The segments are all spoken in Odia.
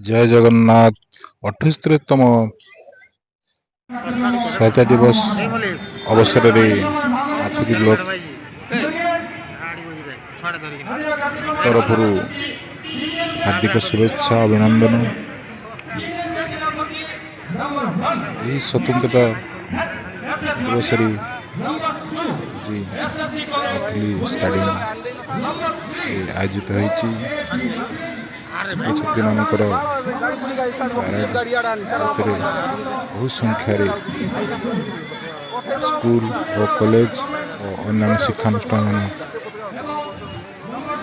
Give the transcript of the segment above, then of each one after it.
ଜୟ ଜଗନ୍ନାଥ। 78ତମ ସ୍ୱାଧୀନତା ଦିବସ ଅବସରରେ ମାଥିଲି ବ୍ଲକ ତରଫରୁ ହାର୍ଦ୍ଦିକ ଶୁଭେଚ୍ଛା, ଅଭିନନ୍ଦନ। ଏହି ସ୍ୱତନ୍ତ୍ରତା ଦିବସରେ ଆଜି ମାଥିଲି ଷ୍ଟାଡିୟମ ଆୟୋଜିତ ହୋଇଛି ଛାତ୍ରଛାତ୍ରୀମାନଙ୍କର ପ୍ୟାରେଡ୍। ଏଥିରେ ବହୁ ସଂଖ୍ୟାରେ ସ୍କୁଲ ଓ କଲେଜ ଓ ଅନ୍ୟାନ୍ୟ ଶିକ୍ଷାନୁଷ୍ଠାନ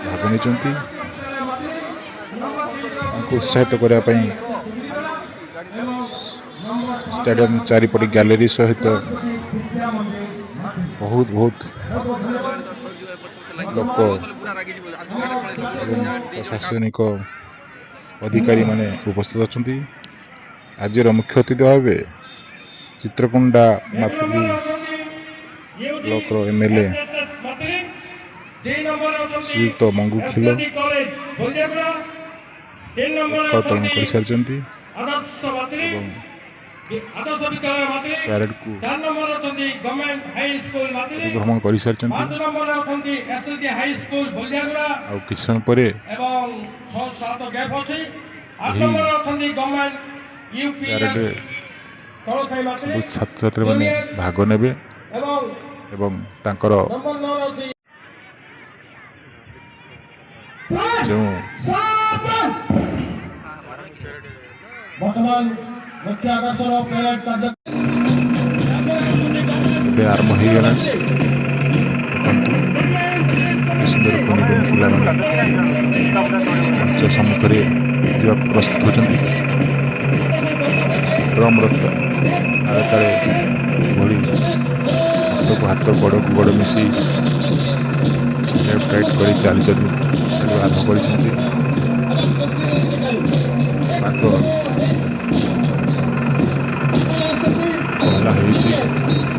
ଭାଗ ନେଇଛନ୍ତି। ତାଙ୍କୁ ଉତ୍ସାହିତ କରିବା ପାଇଁ ଷ୍ଟାଡିୟମ ଚାରିପଟେ ଗ୍ୟାଲେରୀ ସହିତ ବହୁତ ବହୁତ ଲୋକ ଏବଂ ପ୍ରଶାସନିକ ଅଧିକାରୀମାନେ ଉପସ୍ଥିତ ଅଛନ୍ତି। ଆଜିର ମୁଖ୍ୟ ଅତିଥି ଭାବେ ଚିତ୍ରକୋଣ୍ଡା ମାଥିଲି ବ୍ଲକର ଏମଏଲଏ ଶ୍ରୀଯୁକ୍ତ ମଙ୍ଗୁ ଖିଲ ପତାକା ଉତ୍ତୋଳନ କରିସାରିଛନ୍ତି ଏବଂ ପ୍ୟାରେଡକୁ ପରିଭ୍ରମଣ କରିସାରିଛନ୍ତି। ଆଉ କିଛି ସମୟ ପରେ ଏହି ପ୍ୟାରେଡରେ ସବୁ ଛାତ୍ରଛାତ୍ରୀମାନେ ଭାଗ ନେବେ ଏବଂ ତାଙ୍କର ଯେଉଁ ବର୍ତ୍ତମାନ ମୁଖ୍ୟ ଆକର୍ଷଣ ପ୍ୟାରେଡ୍ କାର୍ଯ୍ୟ ଏବେ ଆରମ୍ଭ ହେଇଗଲାଣି। ଦେଖନ୍ତୁ, କେତେ ସୁନ୍ଦର କୁନି କୁନି ପିଲାମାନେ ମଞ୍ଚ ସମ୍ମୁଖରେ ଯିବାକୁ ପ୍ରସ୍ତୁତ ହେଉଛନ୍ତି। ଡ୍ରମ୍ର ତାଳେ ତାଳେ ଏଭଳି ହାତକୁ ହାତ, ଗୋଡ଼କୁ ଗୋଡ଼ ମିଶି ଲେଫ୍ଟ ରାଇଟ୍ କରି ଚାଲିଛନ୍ତି, ଚାଲିବା ଆରମ୍ଭ କରିଛନ୍ତି। ପାଗ କୋହଲା ହେଇଛି,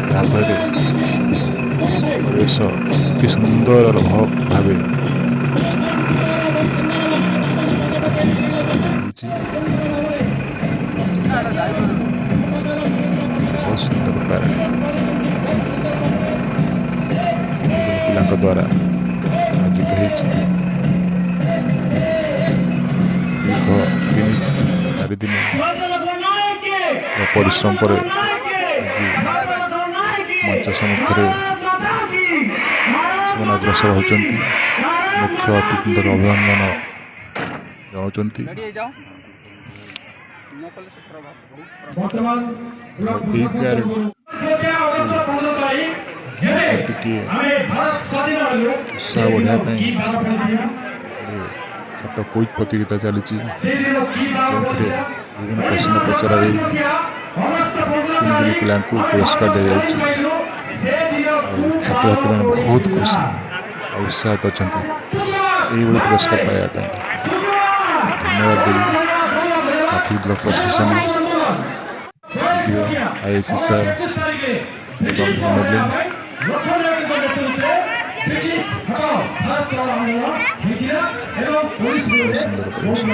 ଯାହାଫଳରେ ପରିବେଶ ଅତି ସୁନ୍ଦର ଭାବେ ଆଜି ହେଇଛି। ବହୁତ ସୁନ୍ଦର ପ୍ୟାରେଡ୍ କୁନି ପିଲାଙ୍କ ଦ୍ୱାରା ଆୟୋଜିତ ହେଇଛି। ଦୀର୍ଘ 3-4 ଦିନ ପରିଶ୍ରମ ପରେ ଆଜି ମଞ୍ଚ ସମ୍ମୁଖରେ ସେମାନେ ଅଗ୍ରସର ହେଉଛନ୍ତି, ମୁଖ୍ୟ ଅତିଥିଙ୍କର ଅଭିନନ୍ଦନ ଜଣାଉଛନ୍ତି। ବର୍ତ୍ତମାନ ଏହି ପ୍ୟାରେଡ୍ ଆଉ ଟିକିଏ ଉତ୍ସାହ ବଢ଼ାଇବା ପାଇଁ ଗୋଟେ ଛୋଟ କୁଇଜ୍ ପ୍ରତିଯୋଗିତା ଚାଲିଛି, ଯେଉଁଥିରେ ବିଭିନ୍ନ ପ୍ରଶ୍ନ ପଚରାଯାଇ କୁନି କୁନି ପିଲାଙ୍କୁ ପୁରସ୍କାର ଦିଆଯାଉଛି। ଆଉ ଛାତ୍ରଛାତ୍ରୀମାନେ ବହୁତ ଖୁସି ଆଉ ଉତ୍ସାହିତ ଅଛନ୍ତି ଏଇଭଳି ପୁରସ୍କାର ପାଇବା ପାଇଁ। ଧନ୍ୟବାଦ ଦେବି ମାଥିଲି ବ୍ଲକ ପ୍ରଶାସନ, ବିଡିଓ, ଆଇଆଇସି ସାର୍ ଏବଂ ଏମଏଲଏ। ବହୁତ ସୁନ୍ଦର ପରିବେଶ।